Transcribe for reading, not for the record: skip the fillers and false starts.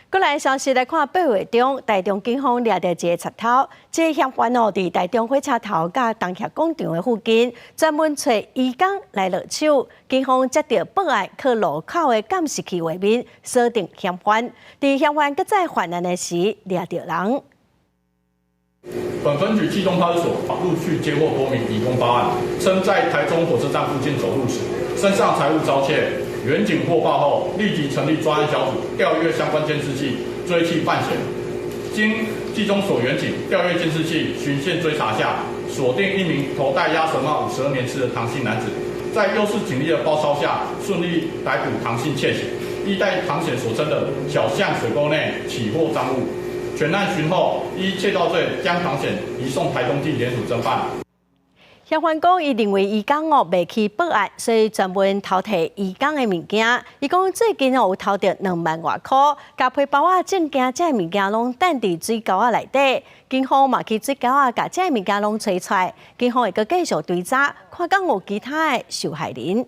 閣來消息來看，八月中，台中警方掠著一个賊偷，這个嫌犯哦，佇台中火車頭佮東協廣場的附近，專門揣移工來落手。警方接著報案，靠路口的監視器畫面鎖定嫌犯。佇嫌犯閣再犯案的時，掠著人。本分局暨東派出所陸續接獲多名移工報案，稱在台中火車站附近走路時，身上財物遭竊。員警獲報後，立即成立專案小組，調閱相關監視器，追緝犯嫌。經暨中所員警調閱監視器，循線追查下，鎖定一名頭戴鴨舌帽、52年次的唐姓男子，在優勢警力的包抄下，順利逮捕唐姓竊嫌，亦在唐嫌所稱的小巷水溝內起獲贓物。全案訊後，依竊盜罪將唐顯移送台東地檢署偵辦。嫌犯講，伊認為移工哦袂去報案，所以專門偷提移工的物件。伊講最近哦有偷著2萬外箍，共皮包仔、證件這物件攏擲佇水溝仔內底。警方嘛去水溝仔，共這物件攏揣出來。警方會閣繼續追查，看敢有其他的受害人。